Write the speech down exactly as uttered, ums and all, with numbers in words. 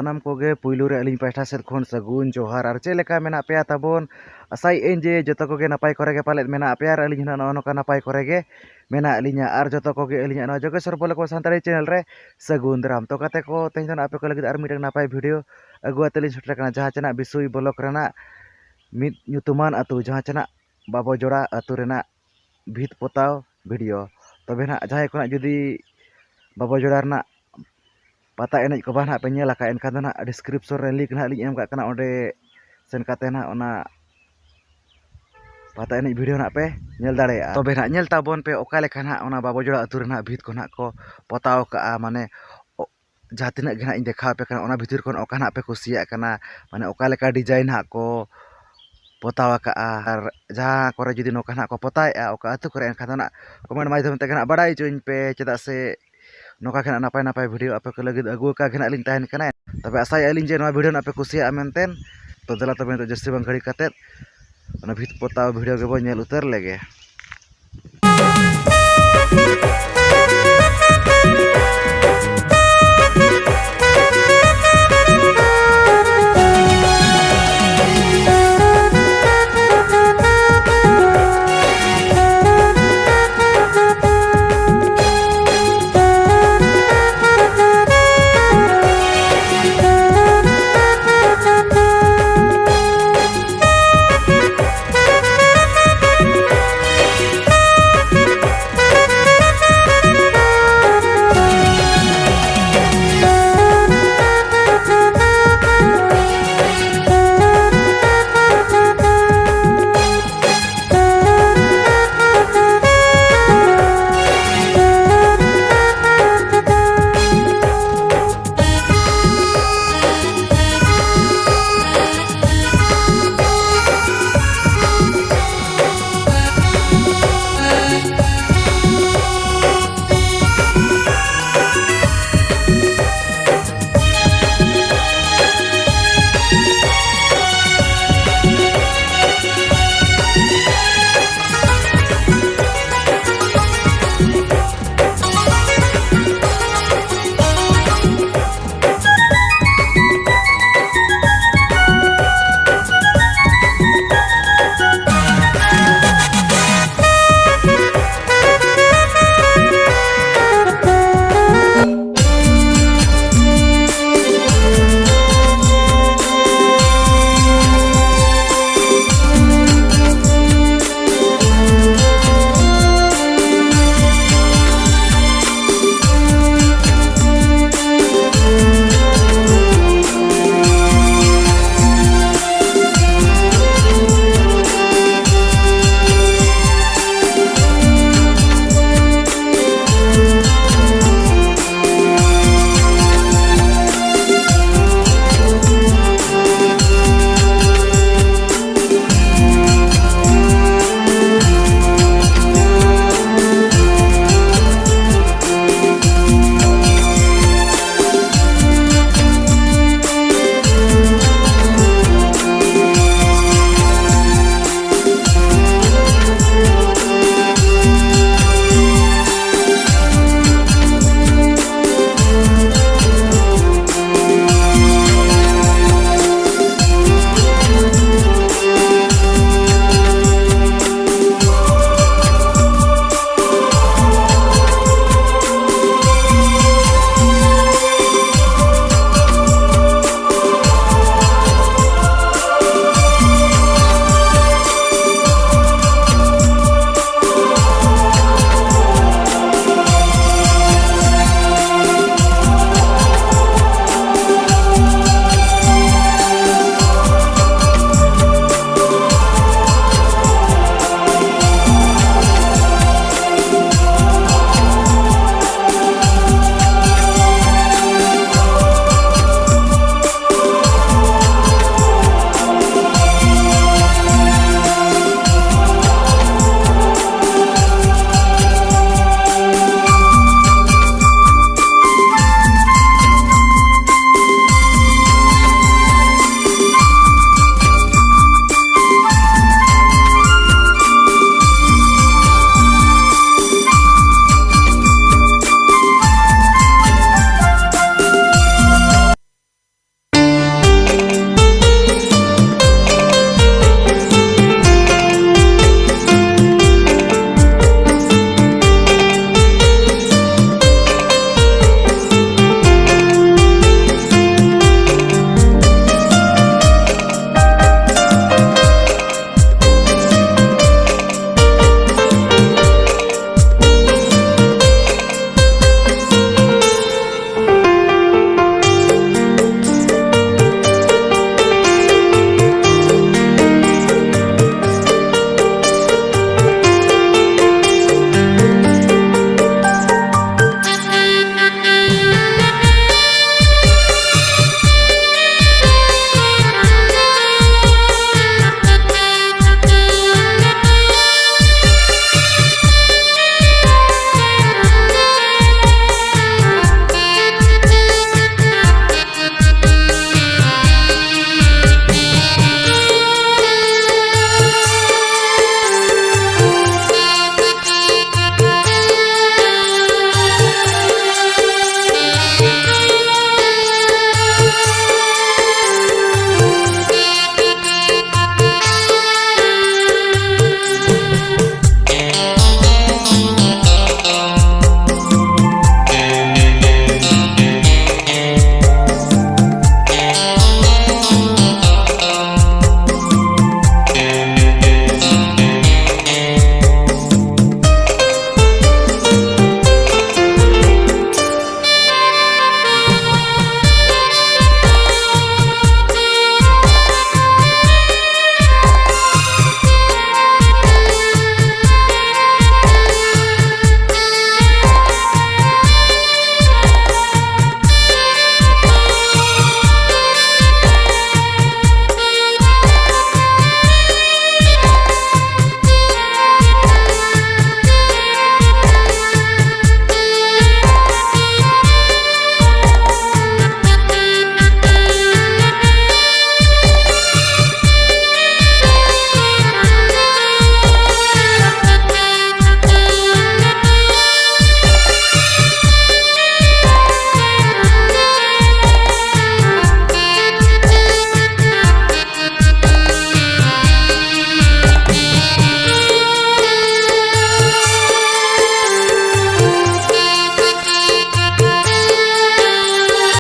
ᱥᱟᱱᱟᱢ ᱠᱚᱜᱮ ᱯᱩᱭᱞᱩ ᱨᱮ ᱟᱹᱞᱤᱧ ᱯᱟᱦᱴᱟ ᱥᱮᱫ ᱠᱷᱚᱱ ᱥᱟᱹᱜᱩᱱ ᱡᱚᱦᱟᱨ᱾ ᱟᱨ ᱪᱮᱫ ᱞᱮᱠᱟ ᱢᱮᱱᱟᱜ ᱯᱮᱭᱟ ᱛᱟᱵᱚᱱ? ᱟᱥᱟᱭᱮᱫ ᱟᱹᱧ ᱡᱮ ᱡᱚᱛᱚ ᱠᱚᱜᱮ ᱱᱟᱯᱟᱭ ᱠᱚᱨᱮ ᱜᱮ ᱯᱟᱞᱮᱫ ᱢᱮᱱᱟᱜ ᱯᱮᱭᱟ, ᱟᱨ ᱟᱹᱞᱤᱧ ᱦᱚᱸ ᱱᱚᱜᱼᱚ ᱱᱚᱝᱠᱟ ᱱᱟᱯᱟᱭ ᱠᱚᱨᱮ ᱜᱮ ᱢᱮᱱᱟᱜ ᱞᱤᱧᱟ᱾ ᱟᱨ ᱡᱚᱛᱚ ᱠᱚᱜᱮ ᱟᱹᱞᱤᱧᱟᱜ ᱱᱚᱣᱟ ᱡᱳᱜᱮᱥᱣᱚᱨ ᱵᱞᱚᱜ ᱥᱟᱱᱛᱟᱲᱤ ᱪᱮᱱᱮᱞ ᱨᱮ ᱥᱟᱹᱜᱩᱱ ᱫᱟᱨᱟᱢ᱾ ᱛᱚ ᱜᱟᱛᱮ ᱠᱚ, ᱛᱮᱦᱮᱧ ᱫᱚ ᱱᱟᱜ ᱟᱯᱮ ᱠᱚ ᱞᱟᱹᱜᱤᱫ ᱟᱨ ᱢᱤᱫᱴᱟᱝ ᱱᱟᱯᱟᱭ ᱵᱷᱤᱰᱤᱭᱳ ᱟᱹᱜᱩ ᱟᱛᱮ ᱞᱤᱧ ᱥᱮᱴᱮᱨ ᱟᱠᱟᱱᱟ, ᱡᱟᱦᱟᱸ ᱪᱮ ᱱᱟᱜ ᱵᱤᱥᱩᱭ ᱵᱞᱚᱠ ᱨᱮᱱᱟᱜ ᱢᱤᱫ ᱧᱩᱛᱩᱢᱟᱱ ᱟᱹᱛᱩ, ᱡᱟᱦᱟᱸ ᱪᱮ ᱱᱟᱜ ᱵᱟᱵᱚ ᱡᱚᱲᱟ ᱟᱹᱛᱩ ᱨᱮᱱᱟᱜ ᱵᱷᱤᱛ ᱯᱚᱛᱟᱣ ᱵᱷᱤᱰᱤᱭᱳ᱾ ᱛᱚᱵᱮ ᱱᱟᱜ ᱡᱟᱦᱟᱸᱭ ᱠᱚ ᱱᱟᱜ ᱡᱩᱫᱤ ᱵᱟᱵᱚ ᱡᱚᱲᱟ ᱨᱮᱱᱟᱜ ᱯᱟᱛᱟ ᱮᱱᱮᱡ ᱠᱚ ᱵᱟᱝ ᱱᱟᱜ ᱯᱮ ᱧᱮᱞ ᱟᱠᱟᱫ, ᱮᱱᱠᱷᱟᱱ ᱫᱚ ᱱᱟᱜ ᱰᱤᱥᱠᱨᱤᱯᱥᱚᱱ ᱨᱮ ᱞᱤᱝᱠ ᱱᱟᱜ ᱞᱤᱧ ᱮᱢ ᱠᱟᱜ ᱠᱟᱱᱟ, ᱚᱸᱰᱮ ᱥᱮᱱ ᱠᱟᱛᱮ ᱱᱟᱜ ᱚᱱᱟ ᱯᱟᱛᱟ ᱮᱱᱮᱡ ᱵᱷᱤᱰᱤᱭᱳ ᱱᱟᱜ ᱯᱮ ᱧᱮᱞ ᱫᱟᱲᱮᱭᱟᱜᱼᱟ᱾ ᱛᱚᱵᱮ ᱱᱟᱜ ᱧᱮᱞ ᱛᱟᱵᱚᱱ ᱯᱮ ᱚᱠᱟ ᱞᱮᱠᱟ ᱱᱟᱜ ᱚᱱᱟ ᱵᱟᱵᱚ ᱡᱚᱲᱟ ᱟᱹᱛᱩ ᱨᱮᱱᱟᱜ ᱵᱷᱤᱛ ᱠᱚ ᱱᱟᱜ ᱠᱚ ᱯᱚᱛᱟᱣ ᱠᱟᱜᱼᱟ, ᱢᱟᱱᱮ ᱚ-, ᱡᱟᱦᱟᱸ ᱛᱤᱱᱟᱹᱜ ᱜᱮ ᱱᱟᱜ ᱤᱧ ᱫᱮᱠᱷᱟᱣ ᱟᱯᱮ ᱠᱟᱱᱟ, ᱚᱱᱟ ᱵᱷᱤᱛᱤᱨ ᱠᱷᱚᱱ ᱚᱠᱟ ᱱᱟᱜ ᱯᱮ ᱠᱩᱥᱤᱭᱟᱜ ᱠᱟᱱᱟ, ᱢᱟᱱᱮ ᱚᱠᱟ ᱞᱮᱠᱟ ᱰᱤᱡᱟᱭᱤᱱ ᱦᱟᱸᱜ ᱠᱚ ᱯᱚᱛᱟᱣ ᱟᱠᱟᱜᱼᱟ᱾ ᱟᱨ ᱡᱟᱦᱟᱸ ᱠᱚᱨᱮ ᱡᱩᱫᱤ ᱱᱚᱝᱠᱟ ᱱᱟᱜ ᱠᱚ ᱯᱚᱛᱟᱣᱮᱜᱼᱟ ᱚᱠᱟ ᱟᱹᱛᱩ ᱠᱚᱨᱮ, ᱮᱱᱠᱷᱟᱱ ᱫᱚ ᱱᱟᱜ ᱠᱚᱢᱮᱱᱴ ᱢᱟᱫᱽᱫᱷᱚᱢ ᱛᱮᱜᱮ ᱱᱟᱜ ᱵᱟᱲᱟᱭ ᱦᱚᱪᱚᱧ ᱯᱮ, ᱪᱮᱫᱟᱜ ᱥᱮ ᱱᱚᱝᱠᱟ ᱜᱮ ᱱᱟᱜ ᱱᱟᱯᱟᱭ ᱱᱟᱯᱟᱭ ᱵᱷᱤᱰᱤᱭᱳ ᱟᱯᱮ ᱠᱚ ᱞᱟᱹᱜᱤᱫ ᱟᱹᱜᱩ ᱟᱠᱟ ᱜᱮ ᱱᱟᱜ ᱞᱤᱧ ᱛᱟᱦᱮᱱ ᱠᱟᱱᱟ᱾ ᱛᱚᱵᱮ ᱟᱥᱟᱭᱮᱫᱼᱟ ᱞᱤᱧ ᱡᱮ ᱱᱚᱣᱟ ᱵᱷᱤᱰᱤᱭᱳ ᱱᱟᱜ ᱯᱮ ᱠᱩᱥᱤᱭᱟᱜᱼᱟ ᱢᱮᱱᱛᱮ᱾ ᱛᱚ ᱫᱮᱞᱟ ᱛᱚᱵᱮ ᱱᱤᱛᱚᱜ ᱡᱟᱹᱥᱛᱤ ᱵᱟᱝ ᱜᱷᱟᱹᱲᱤ ᱠᱟᱛᱮᱫ ᱚᱱᱟ ᱵᱷᱤᱛ ᱯᱚᱛᱟᱣ ᱵᱷᱤᱰᱤᱭᱳ ᱜᱮᱵᱚᱱ ᱧᱮᱞ ᱩᱛᱟᱹᱨ ᱞᱮᱜᱮ᱾